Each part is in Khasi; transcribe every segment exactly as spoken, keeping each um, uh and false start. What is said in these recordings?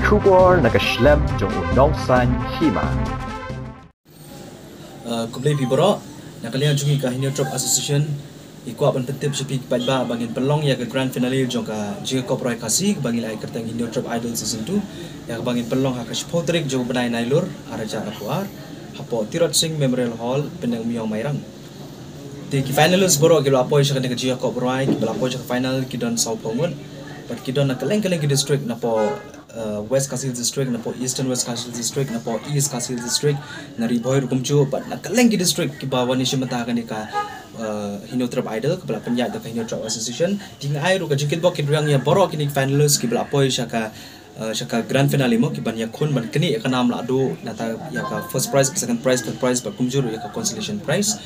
Khubor na ka shlem jong u nongsan hima. Uh, khublei phi baroh, na ka liang jong ngi ka Hynñiewtrep Association, i kwah ban pyntip sha phi ki paidbah ba ngin pynlong ïa ka grand finale jong ka Jingïakop Rwai Khasi, ba ngi la ai kyrteng Hynñiewtrep Idol Season two, ïa kaba ngin pynlong ha ka shiphew tarik jong u bnai Nailur, ar hajar arphew ar, hapoh Tirot Sing Memorial Hall, Pyndengumiong, Mairang. Te ki finalist baroh kiba la poi sha kane ka Jingïakop Rwai, kiba la poi sha ka final ki don sawphew ngut. Bad ki don na kylleng kylleng ki district napoh, uh, West Khasi Hills District, napoh Eastern West Khasi Hills District, napoh East Khasi Hills District, na Ri Bhoi ruh kumjuh, bad na kylleng ki district kiba wan ïashim bynta ha kane ka, uh, Hynñiewtrep Idol, kaba la pynïaid da ka Hynñiewtrep Association. Te nga ai ruh ka jingkitbok kitrwiang ïa baroh kine ki finalist kiba la poi sha ka, uh, sha ka grand finale mo, ki ban ïakhun ban knieh ïa ka nam lahduh, nangta ïa ka first prize, second prize, third prize, bad kumjuh ruh ïa ka consolation prize.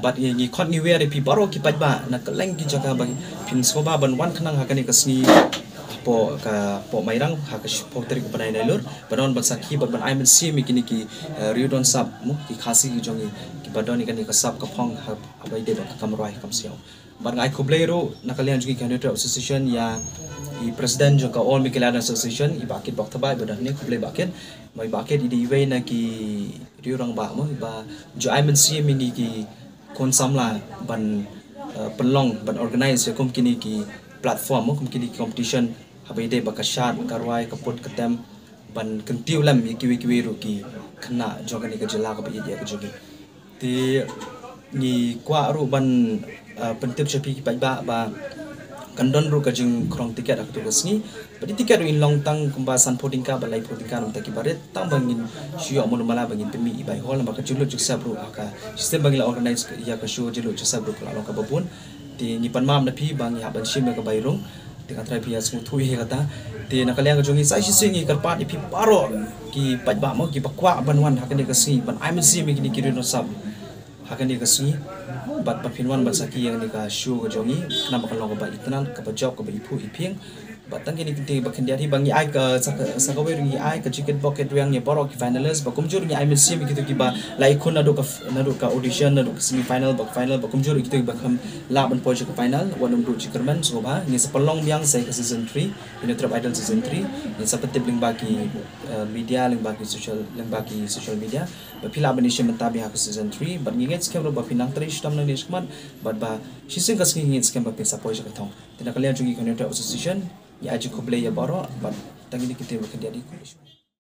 Bad ngi, ngi khot ngi wer ïa phi baroh ki paidbah na kylleng ki jaka ba phin sngewbha ban wan khnang ha kane ka sngi hapoh ka, hapoh Mairang ha ka shiphew tarik u bnai Nailur, ban wan ban sakhi bad ban ai mynsiem ïa kine ki, eh, riew don sap mo, ki Khasi ki jong ngi kiba don ïa kane ka sap ka phong ha, haba ïadei bad ka kam rwai kam siaw. Bad nga ai khublei ruh na ka liang jong ngi ka Hynñiewtrep Association ïa i president jong ka All Meghalaya Association, i Bah Kit Bok Thabai, ba don hangne, khublei Bah Kit. Ba i Bah Kit i dei iwei na ki riew rangbah mo, ba ju ai mynsiem ïa ngi ki khun samla ban, eh, pynlong, ban organize ïa kum kine ki platform mo, kum kine ki competition, haba ïadei bad ka shad, ka rwai, ka put, ka tem, ban kyntiew lem ïa kiwei kiwei ruh ki khynnah jong kane ka jylla kaba ïeit ïa ka jong ngi. Te ngi kwah ruh ban, eh, pyntip sha phi ki paidbah ba kan don ruh ka jingkhrong tiket ha katei ka sngi. Bad i tiket ruh in long tang kumba sanphew tyngka bad laiphew tyngka na ka bynta kiba rit, tang ba ngin shu ïoh mano mala ba ngin pynmih i bai hall, namar ka jinglut jingsep ruh ha ka system ba ngi la organize ïa ka show, jinglut jingsep ruh ka la long kaba bun. Te ngi pan map na phi ba ngi hap ban shim ïa ka bai rung. Te nga trai phi ïa sngewthuh ïa kata. Te na ka liang ka jong ngi sa shisien ngi kyrpad ïa phi baroh ki paidbah mo, kiba kwah ban wan ha kane ka sngi, ban ai mynsiem ïa kine ki riew don sap ha kane ka sngi. Bad ba phin wan ban sakhi ïa kane ka show ka jong ngi, khnang ba kan long kaba itynnad, kaba jop, kaba iphuh iphieng. Bad tang kine ki kyntien ba khyndiat hi ba ngi ai ka, sa ka, sa kawei ruh ngi ai ka jingkitbok kitrwiang ïa baroh ki finalist, ba kumjuh ruh ngi ai mynsiem ïa kito kiba la ïakhun naduh ka, naduh ka audition, naduh ka semi final, bad final, ba kumjuh ruh kito kiba khlem lah ban poi sha ka final, wat nym duh jingkyrmen, sngewbha ngin sa pynlong biang sa ïa ka season three, Hynñiewtrep Idol season three, ngin sa pyntip lyngba ki, eh, media, lyngba ki social, lyngba ki social media. Ba phi lah ban ïashim bynta biang ha ka season three, bad ngi ngeit skhem ruh ba phin nang trei shitom nangne shakhmat, bad ba shisien ka sngi ngi ngeit skhem ba phin sa poi sha ka thong. Te na ka liang jong ngi ka Hynñiewtrep Association, ngi ai jingkhublei ïa baroh, bad tang kine ki kyntien ba khyndiat hi.